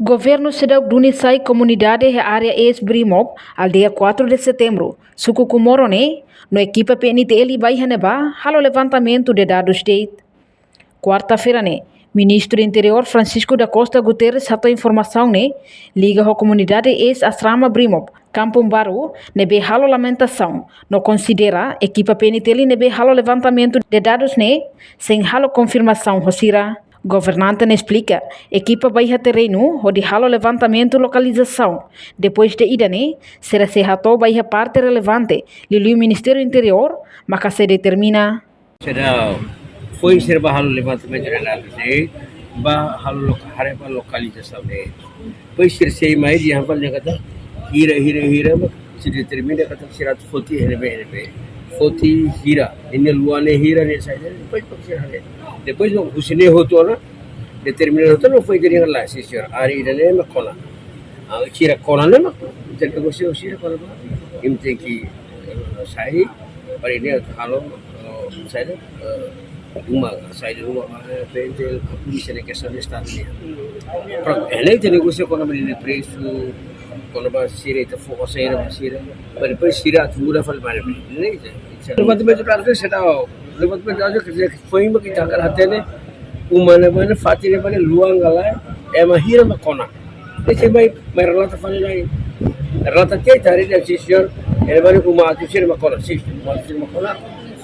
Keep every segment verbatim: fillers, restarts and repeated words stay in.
Governu seidauk duni sai komunidade iha área eis Brimob, aldeia quatro de Setembro, suku Comoro ne'e, no ekipa P N T L ba iha ne'ebá halo levantamentu de dadus de'it. Kuarta-feira ne'e, Ministru Interiór Francisco da Costa Guterres hato'o informasaun ne'e liga ho komunidade eis Asrama Brimob, Kampung Baru, ne'ebé halo lamentasaun no konsidera ekipa P N T L ne'ebé halo levantamentu de dadus ne'e sein halo konfirmasaun ho sira. Governante ne'e esplika, ekipa ba iha terrenu hodi halo levantamentu lokalizasaun. Depois de ida-ne'e, sira sei hato'o ba iha parte relevante, liuliu Ministériu Interiór, maka sei determina. Sira foin sira ba halo levantamentu de dadus ne'e, ba halo loka-, haree ba lokalizasaun ne'e. Depois sira sei mai dehan fali katak hira, hira, hira, ba sira determina katak sira atu foti iha ne'ebé, iha ne'ebé. Foti hira, nia luan ne'e hira, nia saida, depois ba sira haree. Depois no husi ne'e hotu ona, determina hotu ona, foin dehan lae, sin señór, área ida-ne'e mak kona. Ah, sira kona ne'e mak, ita negosia ho sira kona-ba. Imi tenke, eh, sai, para ida-ne'e halo, eh, saida, eh, uma, saida uma, eh, P N T L, polísia ne'e kestaun Estadu nian. Pronto, iha ne'e ita negosia kona-ba nia presu, kona-ba sira ita fó saida ba sira, para depois sira atu muda fali ba ne'ebé. Ne'e ita, ita. Levantamentu de dadus, seidauk, levantamentu de dadus, quer dizer, foin mak ita hakarak hatene, uma ne'ebá ne'e, fatin ne'ebá ne'e, luan ka lae, ema hira mak kona. Ita sei mai, mai relata fali lai. Relata tiha ita haree dehan, sin señór, ida-ne'ebá ne'e uma atu sira mak kona, sin, uma atu sira mak kona.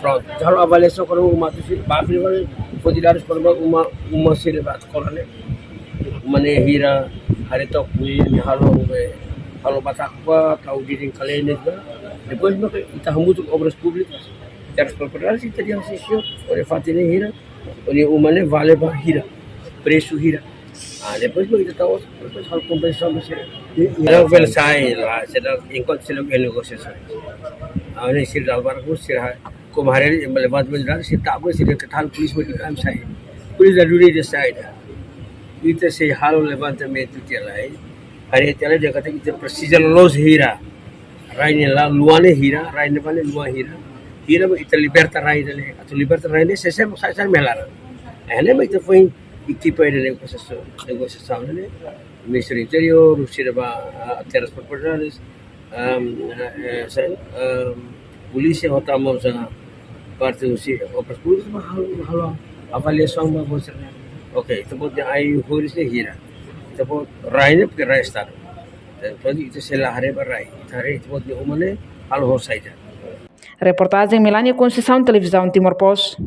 Pronto. Ita halo avaliasaun kona-ba uma atu sira, ba fali fali, foti dadus kona-ba uma, uma sira ba atu kona ne'e. Uma ne'e hira, haree took ne'e, ne'e halo, eh, halo batak ba, tau didin kalenes ba. Depois mak ita hamutuk Obras Públikas, Terras Propriedades, ita dehan, sin señór, ó-nia fatin ne'e hira, ó-nia uma ne'e vale ba hira, presu hira. Ah, depois mak ita tau, depois halo kompensasaun ba sira. Seidauk bele sai lae, seidauk, enkuantu seidauk iha negosiasaun. Ah, ne'e sira dala barak sira, komu haree, ema levantamentu de dadus, sira tau, sira katakan polísia mak ita sai. Polísia duni ida sai ida. Ita sei halo levantamentu tiha lai. Haree tiha lai dehan katak ita presiza loloos hira. Rai ne'e lae, luan ne'e hira, rai ne'ebá ne'e luan hira. Hira mak ita liberta rai ne'e. Atu liberta rai ne'e, sé-sé mak sai, sai mai laran. Eh, ne'e mak ita foin ekipa ida negosiasaun, negosiasaun ne'e. Ministériu Interiór, sira ba, ah, Terras Propriedades, ehm, eh, eh, sa-, ehm, polísia ho tama sa parte husi Obras Públikas, ba halo, halo avaliasaun ba, ba sira. Oke, ita-boot nia ai-horis ne'e hira. Ita-boot rai ne'e, porque rai Estadu. Entaun, ita sei la haree ba rai. Ita haree ita-boot nia uma ne'e, halo ho saida. Reportajen Melania Conceição, Televizaun Timor Post.